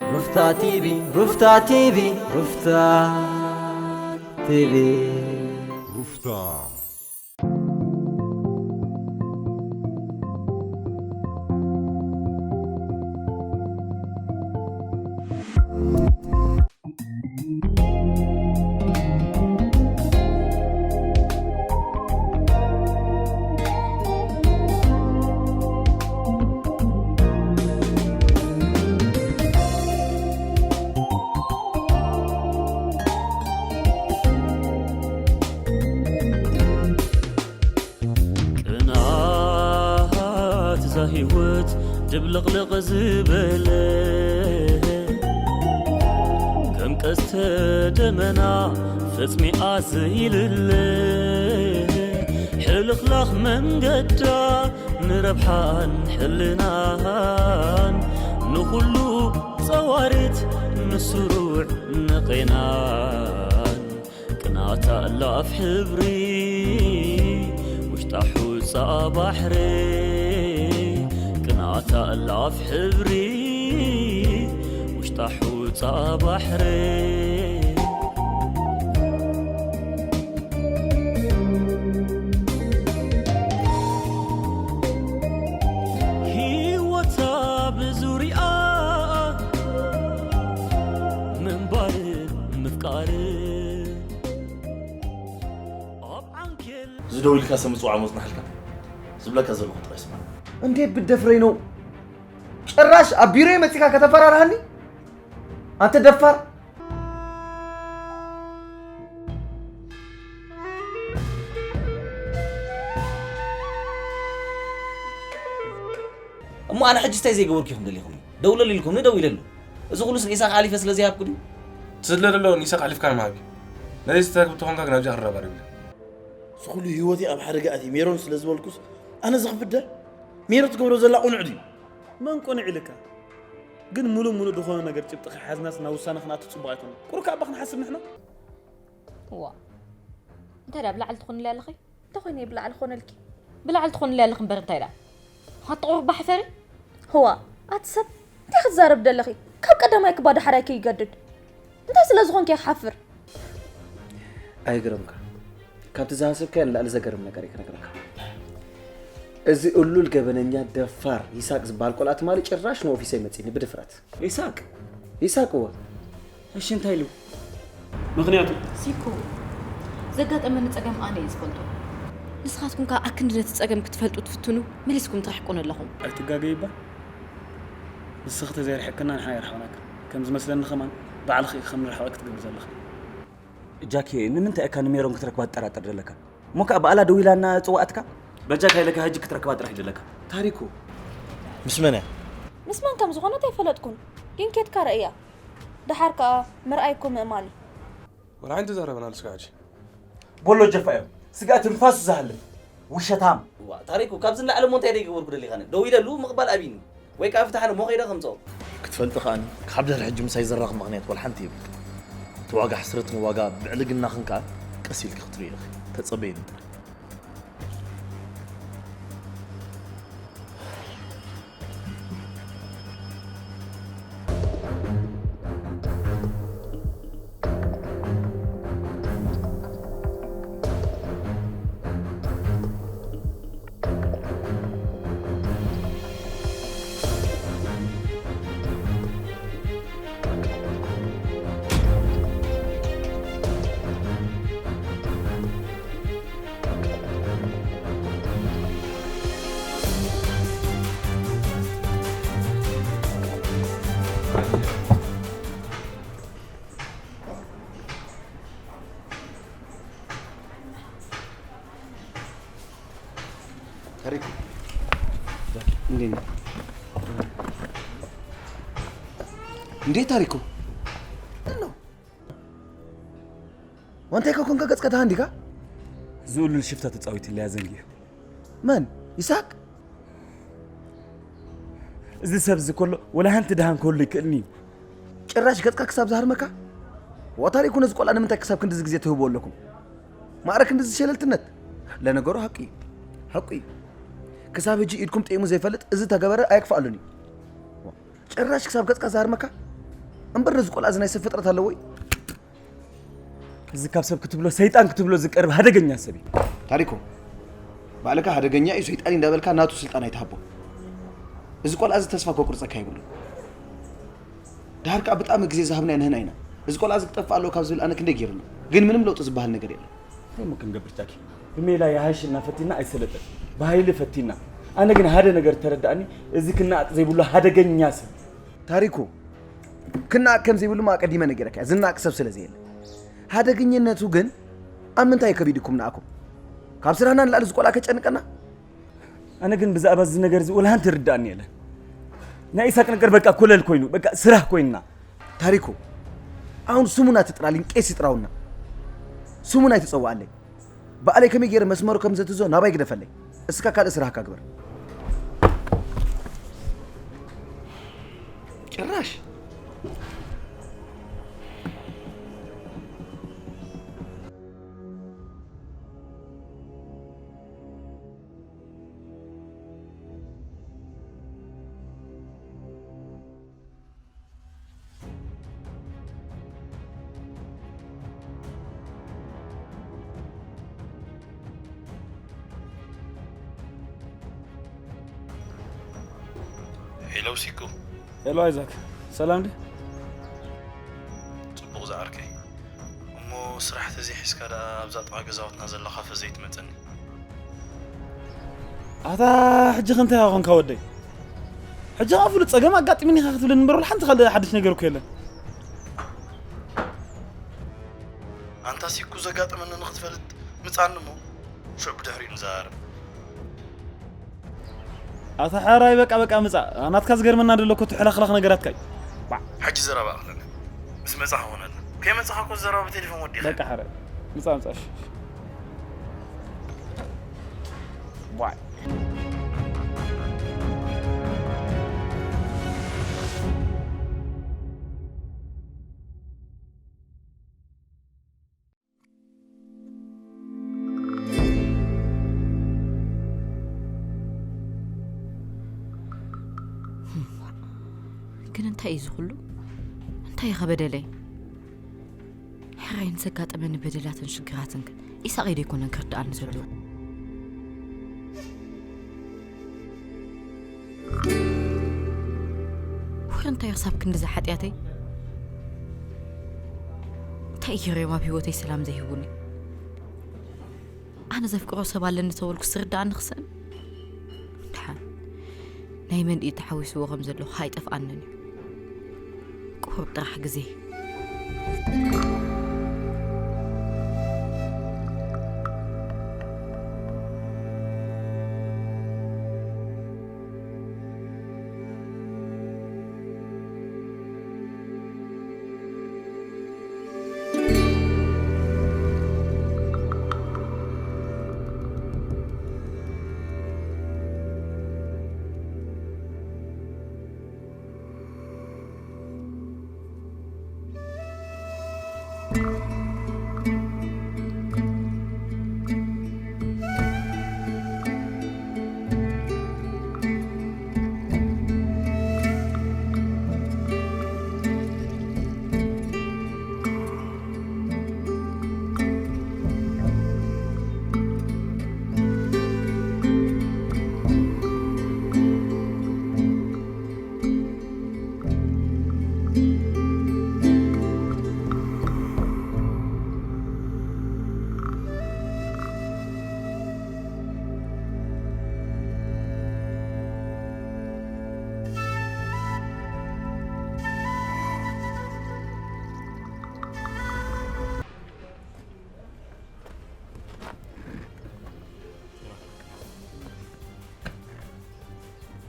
ሩፍታ ቲቪ፣ ሩፍታ ቲቪ፣ ሩፍታ ቲቪ። ሩፍታ። ቅንኣት እዛ ህይወት ድብልቕልቕ ዝበለ፣ ከም ቀስተ ደመና ፈጽሚ ኣዘይልለ፣ ሕልኽላኽ መንገዳ ንረብሓን ሕልናን፣ ንኹሉ ጸዋርት ንስሩዕ ንቄናን። ቅንኣታ እላፍ ሕብሪ ውሽጣ ሑጻ ባሕሪ። ቅንኣታ እላፍ ሕብሪ ውሽጣ ሑጻ ባሕሪ። ህይወታ ብዙሪኣ ምንባርን ምፍቃርን። እዚ ደው ኢልካ ሰብ ምጽዋዕ መጽናሕልካ ዝብለካ ዘለኹ ጥራይ ስማዕ። እንዴት ብትደፍረኝ ነው ጭራሽ ኣብ ቢሮዬ መጺኻ ከተፈራርሃኒ? አንተ ደፋር! እሞ ኣነ ሕጂ እንታይ ዘይገበርኩ ኢኹም ደሊኹም? ደውለሉ ኢልኩምኒ ደዊለሉ። እዚ ኩሉስ ንኢሳቅ ሓሊፈ ስለ ዘይሃብኩ ድዩ? ትዝለ ደሎ ንኢሳቅ ሓሊፍካ ንምሃብ እዩ። ነዚ ዝተረክብ ተኾንካ ግን ኣብዚኣ ክንረባረብ ኢና። እዚ ኩሉ ህይወተይ ኣብ ሓደጋ ኣትዩ ሜሮን ስለ ዝበልኩስ ኣነ ዝኽፍደ? ሜሮን ትገብሮ ዘላ ቁኑዕ ድዩ? መን ቁኑዕ ኢልካ? ግን ሙሉእ ሙሉእ ዝኾነ ነገር ጭብጢ ከይሓዝናስ ናብ ውሳነ ክንኣቱ ጽቡቕ ኣይኮነን። ቁሩብ ከኣ እባ ክንሓስብ ንሕና። እዋ። እንታይ ደኣ ብላዕሊ ትኾንለይ ኣለኺ? እንታይ ኮይነ እየ ብላዕሊ ክኾነልኪ? ብላዕሊ ትኾንለይ ኣለኺ እምበር እንታይ ደኣ? ኣቲ ቁሩብ ባሕፈሪ? ህዋ፣ ኣቲ ሰብ፣ እንታይ ክትዛረቢ ደለኺ? ካብ ቀዳማይ ክባ ዳሕራይ ከይገድድ። እንታይ ስለ ዝኾንኪ እየ ክሓፍር? ኣይግረምካ። ካብቲ ዝሃሰብካዮ ንላዕሊ ዘገርም ነገር እየ ክነግረካ። እዚ እሉል ገበነኛ ደፋር ይሳቅ ዝበሃል ቆልዓ ትማሊ ጭራሽ ንኦፊሰይ መጺኒ ብድፍረት። ይሳቅ? ይሳቅ እወ። እሺ እንታይ ኢሉ? ምኽንያቱ? ሲኮ፣ ዘጋጠመኒ ጸገም ኣነ እየ ዝፈልጦ። ንስኻትኩም ከኣ ኣክንዲ ነቲ ጸገም ክትፈልጡ ትፍትኑ፣ መሊስኩም ትርሕቁኒ ኣለኹም። ኣይትጋገይ እባ። ንስኺ ተዘይርሕቅክና ንሕና ኣይርሕቕናክን። ከም ዝመስለኒ ከማን ባዕልኺ ኢኺ ከም ንርሕቐኪ ትገብሪ ዘለኺ። ጃኪ፣ ንምንታይ ኢኻ ንሜሮን ክትረክባ ትጠራጠር ዘለካ? እሞ ከኣ ባዕላ ደዊላ እናጸዋዕትካ? በጃካ ኢለካ ሕጂ ክትረክባ ጥራሕ ይደለካ። ታሪኩ። ምስ መን እያ? ምስ መን ከም ዝኾነት ኣይፈለጥኩን፣ ግን ኬድካ ርእያ። ደሓር ከኣ ምርኣይ እኮ ምእማን እዩ። ወላ ሓንቲ ዘረበና ንስካ ሕጂ። ቦሎ ጀፋ እዮም። ስጋ ትንፋሱ ዝሃልፍ። ውሸታም። ዋ፣ ታሪኩ፣ ካብዚ ንላዕሊ እሞ እንታይ ደይገበርኩ ደሊኻኒ? ደው ኢለሉ ምቕባል ኣብይኒ። ወይ ከኣ ፍታሓኒ እሞ ከይደ ከምጽኦ። ክትፈልጢ ከኣኒ፣ ካብ ድሕሪ ሕጂ ምሳይ ዘራኽብ ምኽንያት ወላ ሓንቲ የብልክን። እቲ ዋጋ ሕስረትን ዋጋ ብዕልግናኽን ከኣ ቀስ ኢልኪ ክትርእዮ ኢኺ። ተጸበይኒ እምበር። ታሪኩ። እንዴ፣ እንዴ ታሪኩ? ምንድን ነው? ወንታይ ከ ኮንካ ገጽካ ተሃንዲካ? ዝኡሉል ሽፍታ ተጻዊትለያ ዘንጊ እዩ። መን? ይስሐቅ? እዚ ሰብ እዚ ከሎ ወላ ሓንቲ ደሃን ክህሉ ይክእልኒ እዩ። ጭራሽ ገጽካ ክሳብ ዝሃርመካ? ዋ ታሪኩ ነዚ ቆልዓ ንምንታይ ክሳብ ክንድዚ ግዜ ትህብዎ ኣለኩም? ማዕረ ክንድዚ ሸለልትነት? ለነገሩ ሓቂ እዩ። ሓቂ እዩ። ክሳብ ሕጂ ኢድኩም ጥዒሙ ዘይፈልጥ እዚ ተገበረ ኣየክፍኣሉን እዩ። ጭራሽ ክሳብ ገጽካ ዝሃርመካ? እምበር ነዚ ቆልዓ እዚ ናይ ሰብ ፍጥረት ኣለዎ እዩ። እዚ ካብ ሰብ ክትብሎ ሰይጣን ክትብሎ ዝቀርብ ሃደገኛ ሰብ እዩ። ታሪኮ፣ ባዕልካ ሃደገኛ እዩ ሰይጣን እዩ እንዳበልካ ናቱ ስልጣን ኣይትሃቦ። እዚ ቆልዓ እዚ ተስፋ ከቁርጸካ ይብሉ። ድሓር ከኣ ብጣዕሚ ግዜ ዝሃብና ንህና ኢና። እዚ ቆልዓ እዚ ክጠፍእ ኣለዎ ካብ ዝብል ኣነ ክንደይ ገይሩኒ። ግን ምንም ለውጢ ዝበሃል ነገር የለን። እንታይ እሞ ክንገብር ጃኪ? ብሜላ ይሃሽ እና ፈቲና ኣይሰለጠን። ብሃይሊ ፈቲና። ኣነ ግን ሓደ ነገር ተረዳእኒ፣ እዚ ክናኣቅ ዘይብሉ ሃደገኛ ሰብ። ታሪኩ፣ ክናኣቅ ከም ዘይብሉ ኣቀዲመ ነጊረካ እየ፣ ዝናኣቅ ሰብ ስለ ዘየለ። ሃደገኝነቱ ግን ኣብ ምንታይ ከቢድኩም ንኣኩም? ካብ ስራህና ንላዕሊ እዚ ቆልዓ ከጨንቀና? ኣነ ግን ብዛዕባ እዚ ነገር እዚ ወላ ሓንቲ ይርዳእኒ የለን። ናይ ኢሳቅ ነገር በቃ ኮለል ኮይኑ፣ በቃ ስራሕ ኮይንና። ታሪኩ፣ ኣሁን ስሙን ኣትጥራልኝ፣ ቄስ ይጥራውና። ስሙን ኣይትጸውዓለይ። ባዕለይ ከመይ ገይረ መስመሩ ከም ዘትዞ ናባይ ግደፈለይ። እስካ ካልእ ስራህካ ግበር። ጭራሽ። ሄሎ ሲኩ። ሄሎ ኣይዛክ፣ ሰላም ዲ? ጽቡቕ ዝዓርከይ። እሞ ስራሕ ተዘይሒዝካ ደኣ ኣብዛ ጥቓ ገዛውትና ዘለኻ ፈዘይ ትመጸኒ? ኣታ ሕጂ ከ እንታይ ኾንካ ወደይ? ሕጂ ኸኣ ፍሉጥ ጸገም ኣጋጢሙኒ ኢኻ ክትብለኒ እምበር ወላ ሓንቲ ካልእ ሓድሽ ነገር እኮ የለን። ኣንታ ሲኩ ዘጋጠመኒ ንኽትፈልጥ ምጻኒ እሞ ሽዑ ብድሕሪኡ ንዘራረብ። ኣታ ሓራይ በቃ በቃ ምጻእ። ናትካ ዝገርመና ደሎ እኮ እቲ ሕላኽላኽ ነገራትካ እዩ። ባዕ። ሕጂ ዘረባ ኣኽለና። ምስ መጻኻ ኾነልና። ከይመጻኻ እኮ ዘረባ ብቴሌፎን ወዲኻ። በቃ ሓራይ። ምጻእ ምጻእ። እሺ፣ እሺ። ባዕ። ግን እንታይ እዩ እዚ ኩሉ? እንታይ ኢኸ በደለይ? ሕራይ ንዘጋጠመኒ በደላትን ሽግራትን ግን ኢሳቕ ኢደ ኣይኮነን ክርድኣኒ ዘለዎ። ወረ እንታይ ክሳብ ክንድዚ ሓጢኣተይ? እንታይ ገይረዮም ኣብ ህይወተይ ሰላም ዘይህቡኒ? ኣነ ዘፍቅሮ ሰብ ኣለኒ ተበልኩ ዝርድኣኒ ክስእን? ደሓን ናይ መን ኢድ ተሓዊስዎ ከም ዘሎ ኣይጠፍኣንን እዩ። ቁሩብ ጥራሕ ግዜ።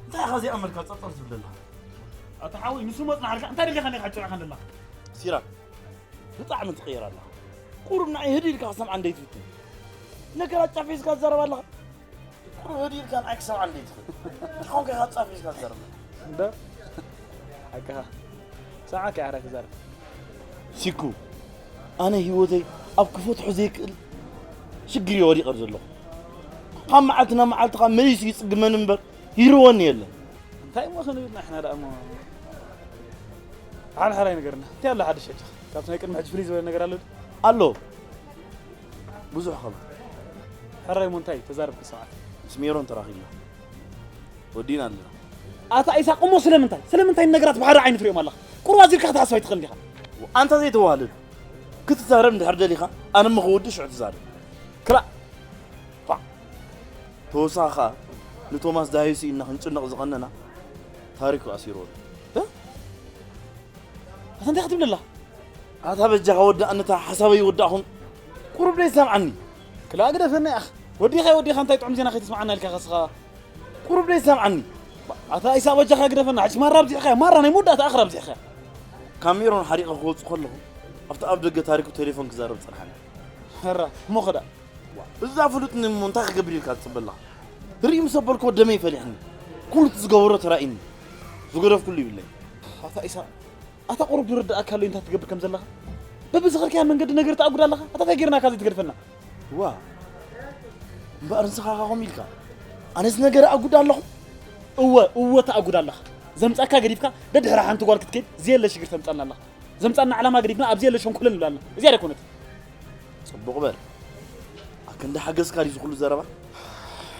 እንታይ ኢኻ ዘይኣመልካ ጸርጸር ትብል ዘለኻ? ኣታ ሓወይ፣ ንሱ መጽናዕልካ እንታይ ደሊኻ ኢኻ ጭራኻ ዘለኻ? ሲራክ፣ ብጣዕሚ ትቕየር ኣለኻ። ቁሩብ ንዓይ ህድእ ኢልካ ክሰምዓ እንዴት ትፍትን? ነገራት ጫፍ ሒዝካ ትዛረብ ኣለኻ። ቁሩብ ህድእ ኢልካ ንዓይ ክሰምዓ እንዴት ትኽእል? እንታይ ኾንካ ኢኻ ጫፍ ሒዝካ ትዛረብ? እንዳ ሓቅኻ። ሰምዓካ ኢኻ ክዛረብ። ሲኩ፣ ኣነ ህይወተይ ኣብ ክፈትሖ ዘይክእል ሽግር እየ ወዲቐ ዘለኹ። ካብ መዓልቲ ናብ መዓልቲ ኸኣ መሊሱ ይጽግመኒ እምበር ይርወኒ የለን። እንታይ እሞ ክንብል ንሕና ደኣ እሞ? ሓራይ ሓራይ ነገርና እንታይ ኣሎ ሓድሽ ሕጂ? ካብቲ ናይ ቅድሚ ሕጂ ፍልይ ዝበለ ነገር ኣሎ ድዩ? ኣሎ። ብዙሕ ከማ። ሓራይ እሞ እንታይ ተዛረብ ክሰማዕካ። ምስ ሜሮን ተራኺብና። ወዲና ኣለና። ኣታ ኢሳቕ እሞ ስለምንታይ? ስለምንታይ ነገራት ብሓደ ዓይኒ ትሪኦም ኣለኻ? ቁሩብ ኣዚርካ ክትሓስብ ኣይትኽእልን ዲኻ? ኣንታ ዘይተዋህልል። ክትዛረብ እንድሕር ደሊኻ ኣነ እሞ ክወዲ ሽዑ ትዛረብ። ክላእ። ፋዕ። ተወሳኺ ኸኣ ንቶማስ ደሃዩ ስኢንና ክንጭነቕ ዝቐነና ታሪኩ ኣሲሩ ኣሎ። እ? ኣታ እንታይ ክትብል ኣለኻ? ኣታ በጃኻ ወዳእኒ እታ ሓሳበይ ይወዳእኹን። ቁሩብ ደይ ሰምዓኒ። ክላእ ግደፈኒ ኣኽ። ወዲኻ ወዲኻ እንታይ ጥዑም ዜና ከይትስምዓና ኢልካ ከስኻ። ቁሩብ ደይ ሰምዓኒ። ኣታ ኢሳቕ በጃኻ ግደፈና። ሕጂ ማራ ኣብዚሕካ ማራ ናይ መወዳእታ ኣኽራ ኣብዚሕካ። ካብ ሜሮን ሓሪቐ ክወጽእ ከለኹ ኣብቲ ኣብ ደገ ታሪኩ ቴሌፎን ክዛረብ ጸንሓኒ። ሕራ እሞ ኸዳ። እዛ ፍሉጥ ንሞ እንታይ ክገብር ኢልካ ትጽበላ? ርኢ ምስ ኣበልኮ ደመይ ፈሊሕኒ። ኩሉ እቲ ዝገበሮ ተራኢኒ። ዝገደፍኩሉ ይብለይ። ኣታ ኢሳቕ ኣታ ቁሩብ ዝርድኣካ ኣሎ እንታይ ትገብር ከም ዘለኻ? በብዝኸድካያ መንገዲ ነገር ተኣጉድ ኣለኻ? ኣታ እንታይ ጌርናካ ዘይትገድፈና? ዋ እምበኣር ንስኻ ኻኹም ኢልካ ኣነስ ነገር ኣጉድ ኣለኹ? እወ እወ ተኣጉድ ኣለኻ። ዘምጻካ ገዲፍካ ደድሕራ ሓንቲ ጓል ክትከይድ ዘየለ ሽግር ተምጻልና ኣለኻ። ዘምጻና ዓላማ ገዲፍና ኣብዚ የለ ሸንኮለል ንብላልና። እዚኣ ደኮነት። ጽቡቕ በል። ኣክንዲ ሓገዝካ ድዩ ዝኹሉ ዘረባ?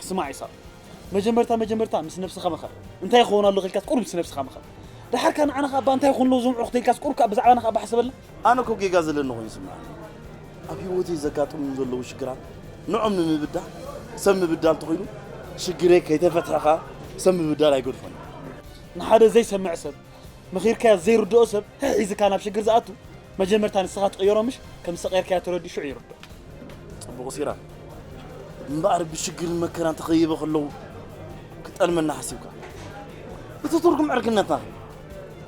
ስማዕ ኢሳቕ፣ መጀመርታ መጀመርታ ምስ ነብስኻ ምኸር። እንታይ ይኸውን ኣሎ ከልካስ ቁሩብ ምስ ነብስኻ ምኸር። ደሓርካ ንዓና ኸኣ እንታይ ይኾን ኣለዉ ዘምዑ ክትልካስ ቁሩብ ከኣ ብዛዕባና ኸኣ ባሕ ሰበልና። ኣነ እኮ ጌጋ ዘለኒ ኮይኑ ይስምዓኒ። ኣብ ህይወተይ ዘጋጥሙኒ ዘለዉ ሽግራት ንዖም ንምብዳል ሰብ ምብዳል ተኾይኑ ሽግረይ ከይተፈትሐ ኸኣ ሰብ ምብዳል ኣይገድፎን። ንሓደ ዘይሰምዕ ሰብ መኺርካዮ ዘይርድኦ ሰብ ሒዝካ ናብ ሽግር ዝኣቱ መጀመርታ ንስኻ ትቕየሮ ምሽ ከም ዝሰቐየርካዮ ተረዲኡ ሽዑ ይርድኦ። ጽቡቕ ሲራክ እምበኣር ብሽግርን መከራን ተኸቢበ ከለዉ ክጠልመና ሓሲብካ እቲ ትርጉም ዕርክነትና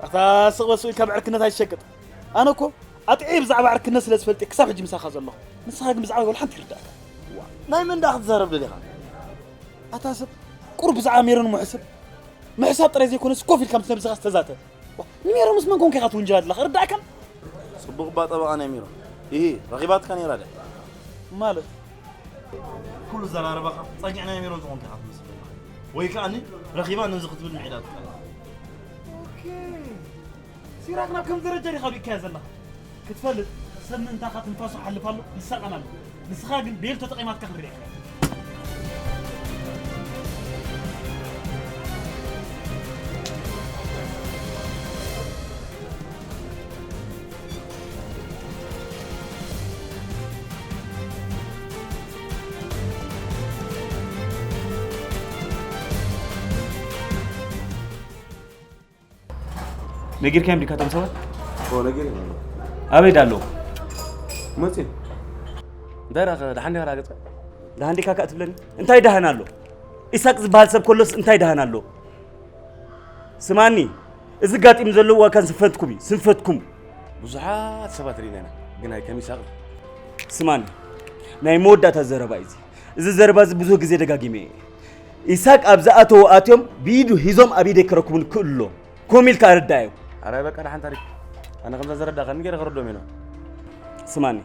ኣታ ስቕ በሱ ኢልካ ብዕርክነት ኣይትሸቅጥ። ኣነ እኮ ኣጥዕየ ብዛዕባ ዕርክነት ስለ ዝፈልጥ ክሳብ ሕጂ ምሳኻ ዘለኹ። ንስኻ ግን ብዛዕባ ወላ ሓንቲ ይርዳእካ። ናይ መን ደኣ ክትዛረብ ደሊኻ? ኣታ ሰብ ቁሩብ ብዛዕባ ሜሮን እሞ ሕሰብ። ምሕሳብ ጥራይ ዘይኮነስ ኮፍ ኢልካ ምስ ነብስኻ ዝተዛተ። ዋ፣ ንሜሮን ምስ መን ኮንካ ኢኻ ትውንጅል ኣለኻ? ርዳእካን? ጽቡቕ እባ ጠበቓ ናይ ሜሮን። ኢሂ፣ ረኺባትካ ነይራ ድያ? ማለት? ኩሉ ዘራረባኻ ጸጊዕ ናይ ሜሮን ዝኾንካ ኢኻ ትመስል ዘለኻ። ወይ ከኣ ረኺባ ነዚ ክትብል ምዒዳትካ። ኦኬ። ሲራክ ናብ ከም ደረጃ ዲኻ ቢካያ ዘለኻ? ክትፈልጥ ሰብ ምእንታኻ ትንፋሱ ሓልፍ ኣሎ፣ ይሳቐን ኣሎ። ንስኻ ግን ቤልቶ ተቐይማትካ ክንሪኤካ። ነጊርካዮም ዲካ እቶም ሰባት? ኦ፣ ነጊር። ኣበይ ዳ ኣለዉ? መጽዩ። እንታይ ደኣ ደሓን ዲኻ ዳገጽካ? ደሓን ዲካ ከኣ ትብለኒ? እንታይ ደሃን ኣሎ? ኢሳቅ ዝበሃል ሰብ ከሎስ እንታይ ደሃን ኣሎ? ስማኒ፣ እዚ ጋጢም ዘሎ ዋካን ስንፈትኩም እዩ፣ ስንፈትኩም። ብዙሓት ሰባት ርኢና ኢና፣ ግን ኣይ ከም ኢሳቅ። ስማኒ፣ ናይ መወዳእታ ዘረባ እዩ እዚ። እዚ ዘረባ እዚ ብዙሕ ግዜ ደጋጊመ እየ። ኢሳቅ ኣብ ዝኣተዎ ኣትዮም ብኢዱ ሂዞም ኣብ ኢደይ ክረክቡኒ ክእሉ ኣለዎም። ኮም ኢልካ ኣረዳዮም። ኣረ በቃ ደሓን ታሪክ። ኣነ ከምዛ ዘረዳእካኒ ገይረ ከረድኦም እየ። ስማኒ፣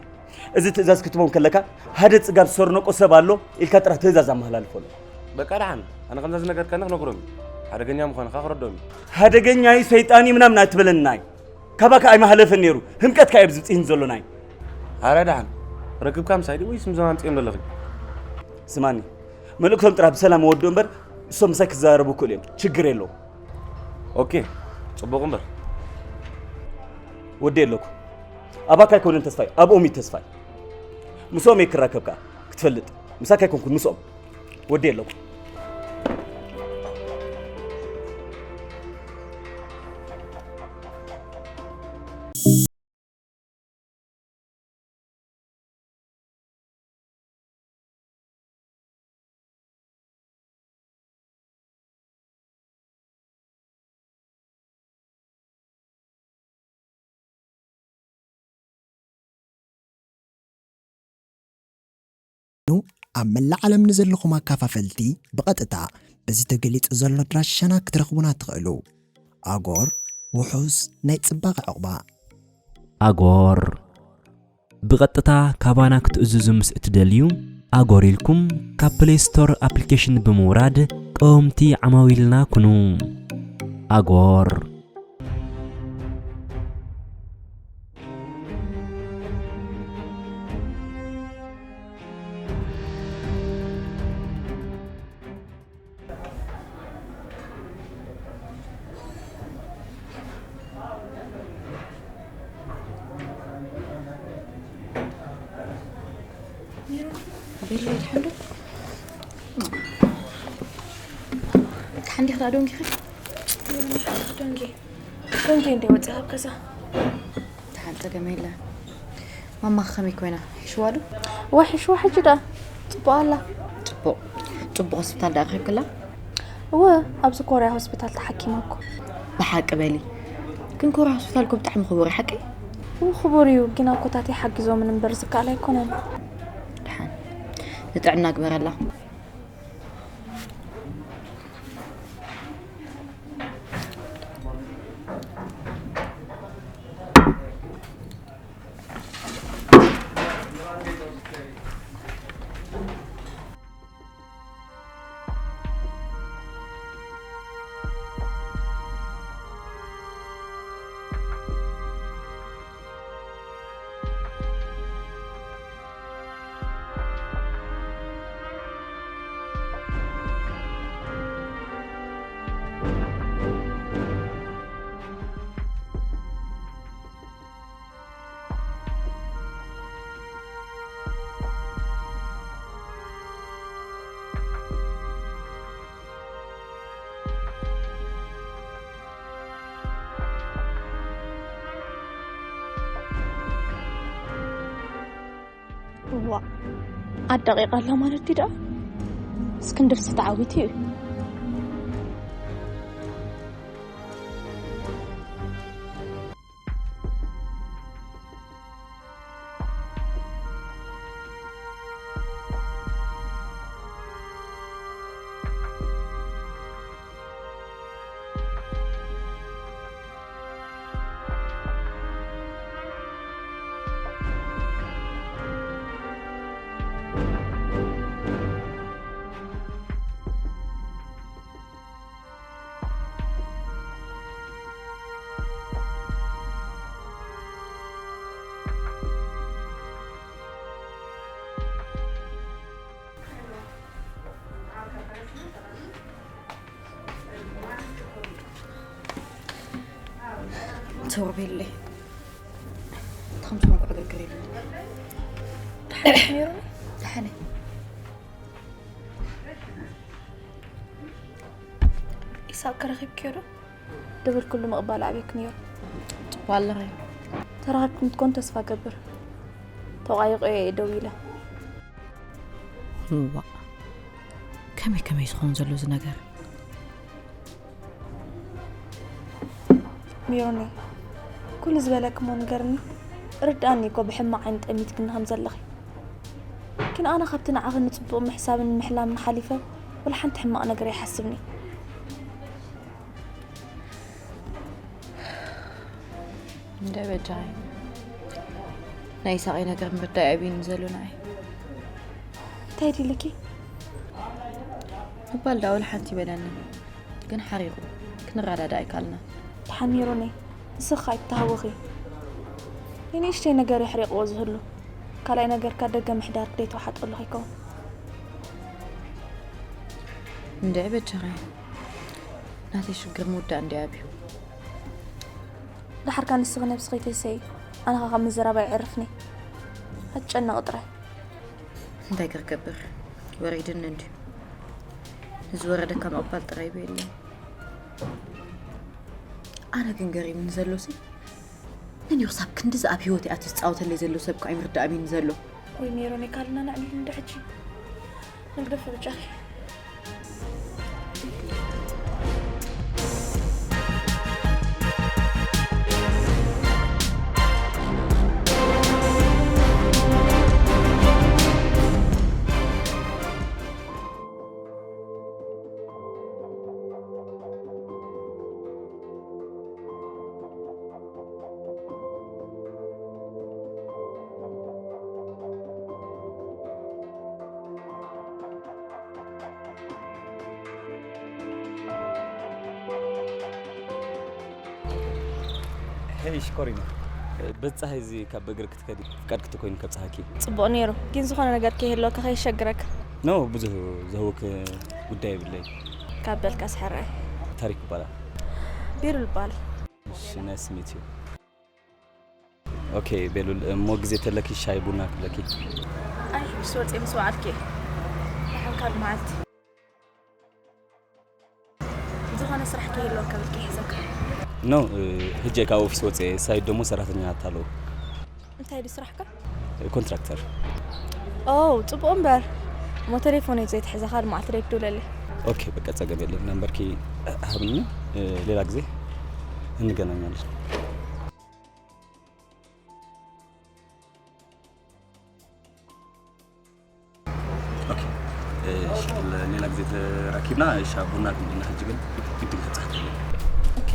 እዚ ትእዛዝ ክትቦም ከለካ ሓደ ጽጋብ ዝሰርነቆ ሰብ ኣሎ ኢልካ ጥራሕ ትእዛዝ ኣመሃላልፈሉ። በቃ ደሓን። ኣነ ከምዛ ዝነገርካኒ ክነግሮም እዩ። ሓደገኛ ምዃንካ ክረድኦም እዩ። ሓደገኛ እዩ፣ ሰይጣን እዩ ምናምን ኣይትበለናይ። ካባካ ኣይመሃለፈን ነይሩ። ህምቀትካ እዩ ኣብዚ ብጽሂን ዘሎናይ። ኣረ ደሓን። ረክብካ ምሳይ ድዩ ወይስ ምዞም ኣምጺኦም ዘለኺ? ስማኒ፣ መልእክቶም ጥራሕ ብሰላም ወዶ እምበር እሶም ምሳይ ክዘራረቡ ክእሉ እዮም። ችግር የለውም። ኦኬ፣ ጽቡቕ እምበር። ወዲ ኣለኩ። ኣባካ ኣይኮነን ተስፋይ፣ ኣብኦም እዩ ተስፋይ። ምስኦም እየ ክራከብ ከኣ፣ ክትፈልጥ። ምሳካ ኣይኮንኩን፣ ምስኦም። ወዲ ኣለኩ። ኣብ መላእ ዓለም ንዘለኹም ኣካፋፈልቲ ብቐጥታ በዚ ተገሊጹ ዘሎ ኣድራሻና ክትረኽቡና ትኽእሉ። ኣጎር፣ ውሑስ ናይ ጽባቐ ዕቑባ። ኣጎር፣ ብቐጥታ ካባና ክትእዝዙ ምስ እትደልዩ፣ ኣጎር ኢልኩም ካብ ፕሌይ ስቶር ኣፕሊኬሽን ብምውራድ ቀወምቲ ዓማዊልና ኩኑ። ኣጎር። ቤላ ይድሓን ዶ? ድሓን ዲኺ ደኣ ደንጊኺ? ደንጊ። ደንጊ እንደ ወፂኣ ኣብ ገዛ። ድሓን ጸገም የለ። ማማ ከመይ ኮይና? ሒሽዋ ዶ? እወ፣ ሒሽዋ ሕጂ ደኣ። ጽቡቕ ኣላ። ጽቡቕ። ጽቡቕ ሆስፒታል ደኣ ረኺብክላ? እወ፣ ኣብዚ ኮርያ ሆስፒታል ተሓኪማ እኮ። ብሓቂ በሊ። ግን ኮርያ ሆስፒታል እኮ ብጣዕሚ ክቡር እዩ፣ ሓቀይ? እወ፣ ክቡር እዩ፣ ግን ኣኮታተይ ሓጊዞምን እምበር ዝከኣል ኣይኮነን። ድሓን። ንጥዕና ግበረላ። እዋእ፣ ኣዳቒቓ ኣላ ማለት ድዩ ደኣ? እስክንድርሲ ተዓዊቱ እዩ። ተውርቤለይ። ከምዚ ኮንኩ ዕግርግር የብሉን። ደሓን ነይሩ? ደሓን እየ። ኢሳቅ ከ ረኺብክዮ ዶ? ደበልኩሉ ምቕባል ኣዕብየኪ ነይሩ። ጽቡቕ ኣለኺ። ተራኺብኩም ትኮን ተስፋ ገብር። ተቋይቆ እየ ደዊለ። እዋእ፣ ከመይ ከመይ ዝኸውን ዘሎ እዚ ነገር? ሜሮነይ፣ ኩሉ ዝበለክሞ ንገርኒ። ርድኣኒ እኮ ብሕማቕ ዓይኒ ጠሚትክኒ ከም ዘለኺ። ግን ኣነ ካብቲ ንዓኺ ንጽቡቕ ምሕሳብን ምሕላምን ሓሊፈ ወላ ሓንቲ ሕማቕ ነገር ኣይሓስብን እየ። እንደ በጃይ ናይ ኢሳቐይ ነገር ምርዳእ ኣዕብዩኒ ዘሎ ንዓይ። እንታይ ድልኪ? ምባል ዳኣ ወላ ሓንቲ ይበለኒ፣ ግን ሓሪቑ ክንረዳዳእ ኣይከኣልናን። ደሓን ሜሮነይ፣ ንስኺ ኣይትተሃወኺ። ንንእሽተይ ነገር የሕሪቕዎ ዝህሉ፣ ካልኣይ ነገርካ ደገ ምሕዳር ደይተዋሓጠሉ ከይከውን። እንድዒ በጃኺ፣ ናተይ ሽግር ምውዳእ እንድዩ ኣብዩ። ደሓርካ ንስኺ ነብስኺ ተይሰይ፣ ኣነ ኸኣ ካብ ምዝራብ ኣይዕርፍኒ። ኣትጨነቒ ጥራይ። እንታይ ክገብር? ወሪድኒ እንድዩ። ንዝወረደካ ምቕባል ጥራይ በየለይ። ኣነ ግን ገሪሙኒ ዘሎሲ፣ መን እዩ ክሳብ ክንድዚ ኣብ ህይወተይ ኣትዩ ዝጻወተለይ ዘሎ ሰብ እኮ ኣይምርዳእን እዩ ዘሎ። ወይ ሜሮን፣ የካልና ነዕልል እንዶ ሕጂ። ንግደፎ ብጃኺ። ሄይ ሽኮሪና፣ በዚ ጸሓይ እዚ ካብ በእግሪ ክትከዲ ፍቃድ ክትኮይኑ ከብጽሓኪ። ጽቡቕ ነይሩ፣ ግን ዝኾነ ነገር ከይህልወካ ከየሸግረካ። ኖ፣ ብዙሕ ዘህውክ ጉዳይ የብለይ። ካብ በልካስ ሕራይ። ታሪክ ይባላል። ቤሉል ይባል። እሺ፣ nice to meet you። ኦኬ ቤሉል፣ እሞ ግዜ ተለኪ ሻይ ቡና ክብለኪ። ኣይ፣ ምስ ወፅእ ምስ ወዓልኪ ደሓን ካልእ መዓልቲ ዝኾነ ስራሕ ከይህልወካ ብልኪ ይሕዘካ። ኖ፣ እ፣ ህጂ ካብ ኦፊስ ወፅየ፣ ሳይድ ደሞ ሰራሕተኛ ኣታለዉ። እንታይ ድዩ ስራሕካ? ኮንትራክተር። ኦ፣ ፅቡቕ እምበር። እሞ ቴሌፎን እዩ ዘይትሕዘኻ፣ ልማዕቲ ደይ ትደውለለይ። ኦኬ፣ በቃ ጸገም የለን። ነምበርኪ ሃብኒ፣ እ፣ ሌላ ጊዜ እንገናኛለን። ኦኬ፣ እ፣ እሺ፣ ሌላ ጊዜ ተራኪብና፣ እሺ፣ ቡና ክንድና፣ ሕጂ ግን ግድን ከብጽሓ ትኽእል። ኦኬ።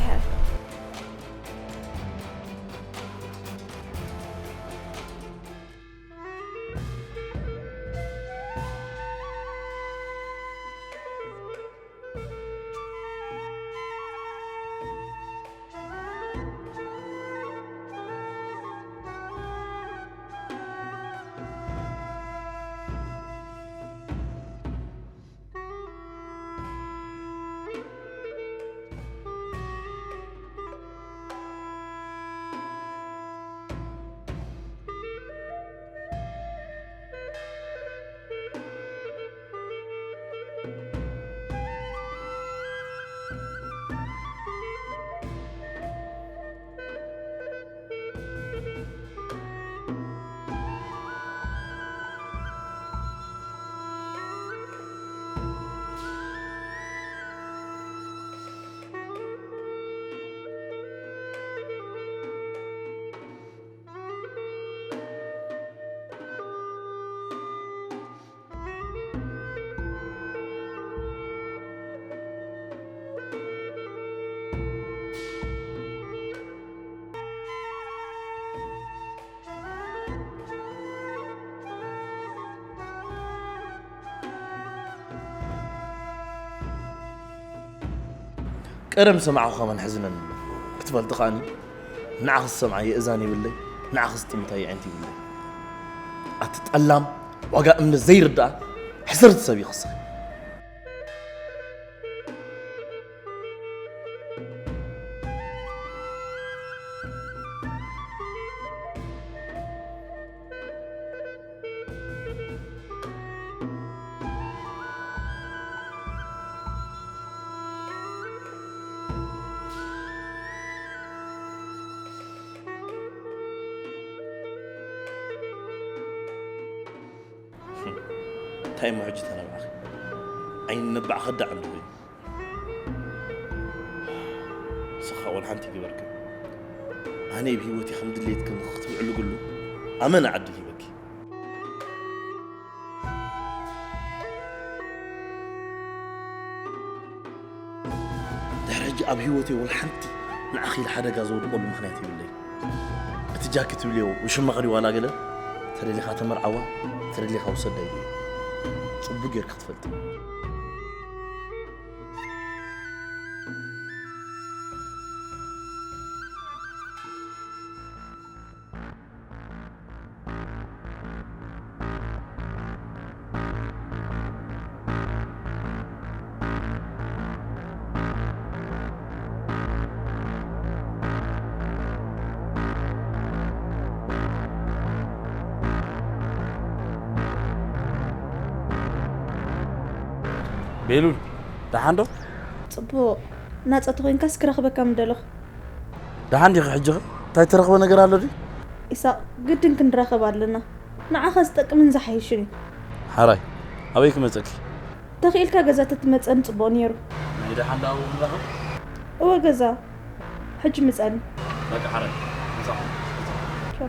ቀደም ሰማዕኹ ከማን ሕዝነኒ ክትፈልጢ ከኣኒ፣ ንዓኺ ዝሰምዓ የእዛን ይብለይ፣ ንዓኺ ዝጥምታ የዒንቲ ይብለይ። ኣቲ ጠላም፣ ዋጋ እምነት ዘይርድኣ ሕስርቲ ሰብ ኢኺ እስኺ። እንታይ እሞ ሕጂ ተነባዕኺ? ዓይኒ ነባዕ ከዳዕ እንዶ ኮይኑ። ንስኻ ወላ ሓንቲ ይግበርክን። ኣነ ብህይወተይ ከም ድሌትክን ክትምዕልግሉ ኣመና ዕድል ሂበኪ። ድሕሪ ሕጂ ኣብ ህይወተይ ወላ ሓንቲ ንዓኺ ኢለ ሓደጋ ዘውድቐሉ ምኽንያት የብለይ። እቲ ጃኪ ትብልዮ ውሽማኺ ድዩ ዋላ ገለ? ተደሊኻ ተመርዓዋ፣ ተደሊኻ ውሰዳ ኢለዮ። ጽቡቕ ጌርካ ክትፈልጢ። ቤሉል፣ ደሓን ዶ? ጽቡቕ። ናጻ ተኾይንካስ ክረኽበካ ምደለኹ። ደሓን ዲኺ ሕጂ ኸ? እንታይ ትረኽቦ ነገር ኣሎ ድዩ? ኢሳቕ፣ ግድን ክንራኸብ ኣለና። ንዓኻ ዝጠቅምን ዝሓይሽን እዩ። ሓራይ፣ ኣበይ ክመጸኪ? ተኽኢልካ ገዛ ተትመጸኒ ጽቡቕ ነይሩ። ናይ ደሓን ደኣ ኣብኡ ንራኸብ? እወ ገዛ። ሕጂ ምጸኒ። በቃ ሓራይ፣ ምጻኹ፣ ምጻኹ። ቻው።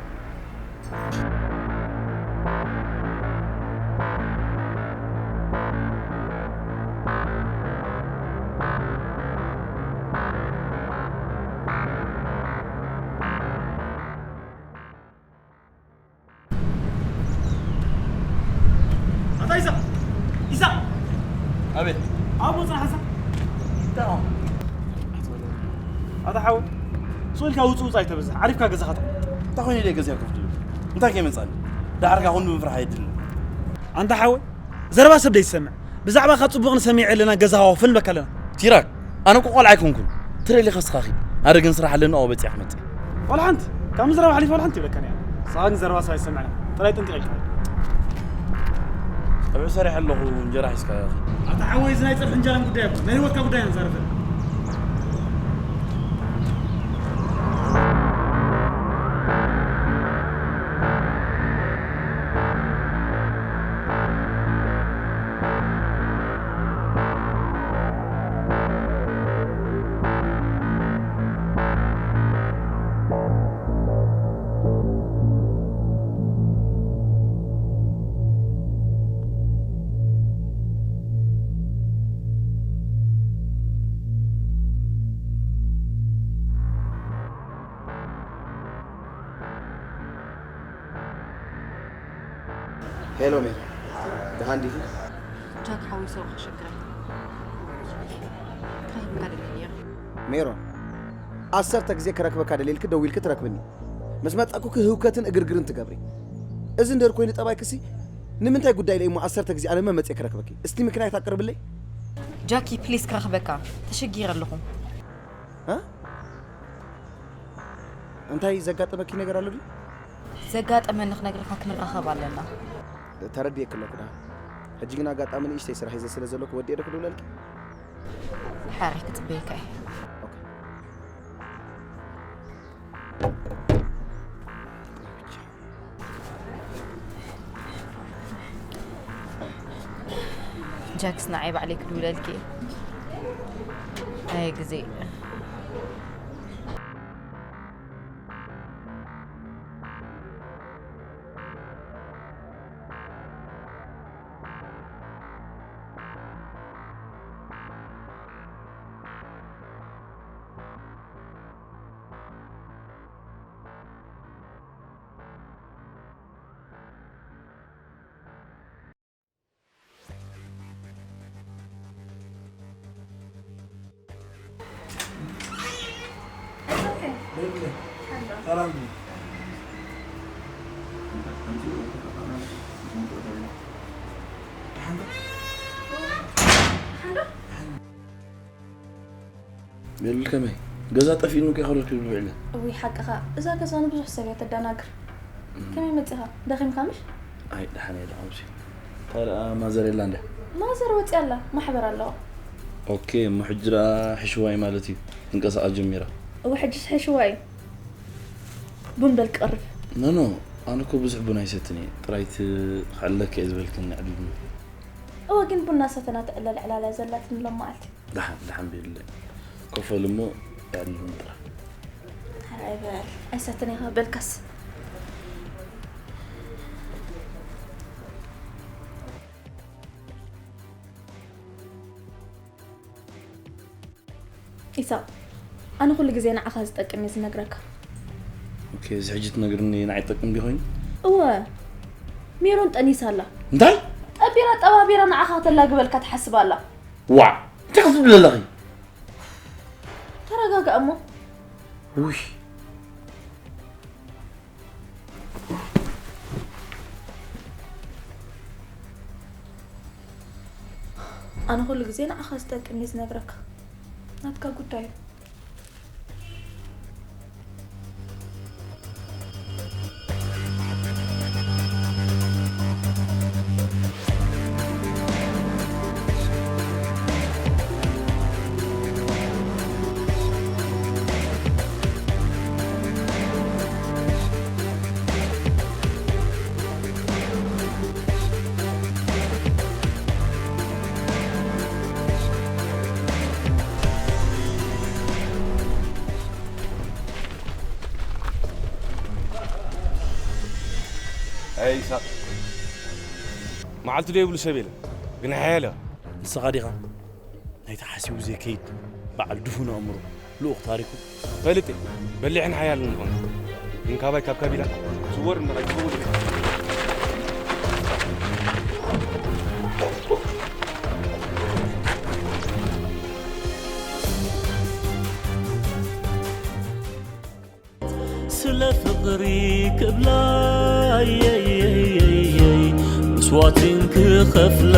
ኣታ ኢሳቕ! ኢሳቕ! ኣቤት። ኣብኡ ጽናሕ ኢሳቕ። እንታይ ኾን? ኣታ ሓወይ፣ ስቕ ኢልካ ውጽእ ውጽእ ኣይተብዝሕ። ዓሪፍካ ገዛኻ ተቐመጥ። እንታይ ኮይኑ ኢለ ገዛይ ኮፍ ትብል? እንታይ ከይመጻኒ? ደሓር ከኣ ኩሉ ምፍራሕ የድልን። ኣንታ ሓወይ፣ ዘረባ ሰብ ደይትሰምዕ። ብዛዕባኻ ጽቡቕ ንሰሚዕ ኣለና፣ ገዛኻ ኮፍ ንብለካ ኣለና። ሲራክ፣ ኣነ እኮ ቆልዓ ኣይኮንኩን። ተደሊኻ እስኻ ኺድ። ኣነ ግን ስራሕ ኣለኒ፣ ኣብኡ በጺሐ ክመጽእ። ዋላ ሓንቲ፣ ካብ ምዝራብ ሓሊፍ ዋላ ሓንቲ ይብለካ እያ። ንስኻ ግን ዘረባ ሰብ ኣይሰምዕን። ጥራይ ጥንቅቕ ኢልካ። ጸብሒ ሰሪሐ ኣለኹ፣ እንጀራ ሒዝካ። ኣታ ሓወይ፣ እዚ ናይ ጸብሒ እንጀራን ጉዳይ ኣይኮን፣ ናይ ህይወትካ ጉዳይ ኢና ንዛረብ ዘለና። ሄሎ ሜሪ፣ ደሓን ዲኺ? ጃክ ሓወይ፣ ስሩቕ ከሸግረካ ክረኽበካ ደልየ ነይረ። ሜሮን፣ ዓሰርተ ግዜ ክረክበካ ደልየ ኢልኪ ደዊልኪ ትረክብኒ። ምስ መጻኩኪ ህውከትን እግርግርን ትገብሪ። እዚ እንድህር ኮይኑ ጠባይክሲ፣ ንምንታይ ጉዳይ ኢለ እሞ ዓሰርተ ግዜ ኣነ መመጽየ ክረክበኪ? እስቲ ምክንያት ኣቅርብለይ። ጃኪ፣ ፕሊስ ክረኽበካ ተሸጊረ ኣለኹ። እ? እንታይ ዘጋጠመኪ ነገር ኣሎ ድዩ? ዘጋጠመኒ ክነግረካ ክንራኸብ ኣለና። ተረዲኤኪ ኣለኩ ደሓን። ሕጂ ግን ኣጋጣሚ ንእሽተይ ስራሕ ሒዘ ስለ ዘለኩ ወዲኤ ዶ ክድውለልኪ? ሓራይ ክጽበየካ እየ። ኦኬ። ጃክስ ንዓይ ባዕለይ ክድውለልኪ እየ። ኣየ ግዜ። ሜሉል ከመይ? ገዛ ጠፊእኑ ከይኸደልኩ ይብል ውዒለ። እውይ ሓቅኻ፣ እዛ ገዛ ንብዙሕ ሰብ እያ ተደናግር። እም። ከመይ መጺኻ? ደኺምካ ምሽ? ኣይ ደሓን እየ ደኣ ሙሴ። እንታይ ደኣ ማዘር የላ እንድያ? ማዘር ወጺኣ ኣላ፣ ማሕበር ኣለዋ። ኦኬ፣ እሞ ሕጂ ደኣ ሕሽዋይ ማለት እዩ። ትንቀሳቐስ ጀሚራ። እወ ሕጂስ ሕሽዋይ እዩ። ቡን በል ክቐርብ። ኖ ኖ፣ ኣነ እኮ ብዙሕ ቡን ኣይሰትን እየ። ጥራይ እቲ ክዕለክ እየ ዝበልክኒ ዕድል ቡን። እወ ግን ቡና ሰተና ትዕለል ዕላል እያ ዘላትኒ ሎም መዓልቲ። ደሓን ደሓን ቤሉለይ። ኮፈል እሞ ያድልም ጥራ። ኧረ ኣይበል፣ ኣይሰትን ኢኻ በልካስ። ኢሳቕ፣ ኣነ ኩሉ ግዜ ንዓኻ ዝጠቅም እየ ዝነግረካ። ኦኬ፣ እዚ ሕጂ ትነግርኒ ንዓይ ይጠቅም ድዩ ኮይኑ? እወ፣ ሜሮን ጠኒሳ ኣላ። እንታይ? ጠቢራ ጠባቢራ ንዓኻ ከተላግበልካ ትሓስብ ኣላ። ዋዕ! እንታይ ክትብሊ ኣለኺ? ተረጋጋእ እሞ። ውይ። ኣነ ኩሉ ግዜ ንዓኻ ዝጠቅም እየ ዝነግረካ። ናትካ ጉዳይ እዩ። ኣይ ይስሓቕ፣ መዓልቲ ዶ ይብሉ ሰብ የለን፣ ግን ሓያል እያ። ንስኻ ዲኻ ናይቲ ሓሲቡ ዘይከይድ በዓል ድፉን ኣእምሮ ልኡኽ ታሪኩ? ፈልጥ እየ፣ በሊሕን ሓያልን ምዃኑ። ግን ካባይ ካብ ካቢላ ዝወር እምበር ኣይትኸውን ኢኻ። ስለ ፍቕሪ ክብላ የየየየይ መስዋዕትን ክኸፍላ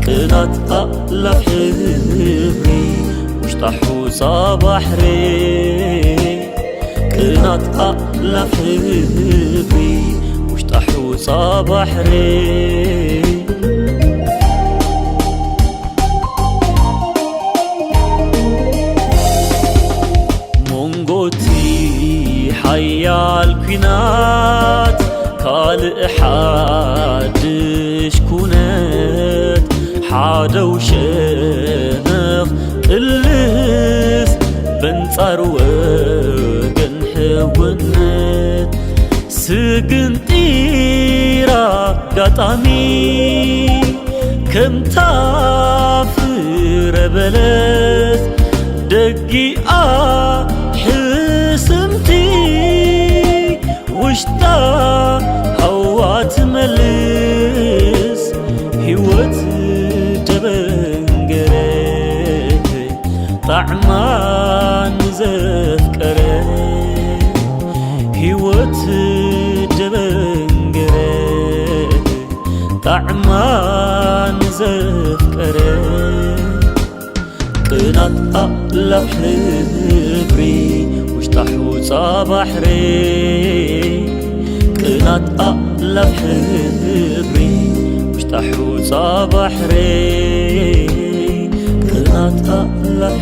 ቅናት ኣእላፍ ሕብሪ ውሽጣ ሑጻ ባሕሪ ቅናት ኣእላፍ ሕብሪ ውሽጣ ሑጻ ጻባሕሪ መንጎቲ ሓያል ኲናት ካልእ ሓድሽ ኩነት ሓደው ሸነኽ ቅልስ በንጻር ወገን ሕውነት ስግንጢር ኣጋጣሚ ከምታ ፍረ በለስ ደጊኣ ሕስምቲ ውሽጣ ሃዋ ትመልስ ህይወት ደበንገረ ጣዕማ ንዘፍቀረ ህይወት ደበንገረ ጣዕማ ንዘፍቀረ ቅናት ኣላፍ ሕብሪ ውሽጣ ሑጻ ባሕሪ ቅናት ኣላፍ ሕብሪ ውሽጣ ሑጻ ባሕሪ ቅናት ኣላፍ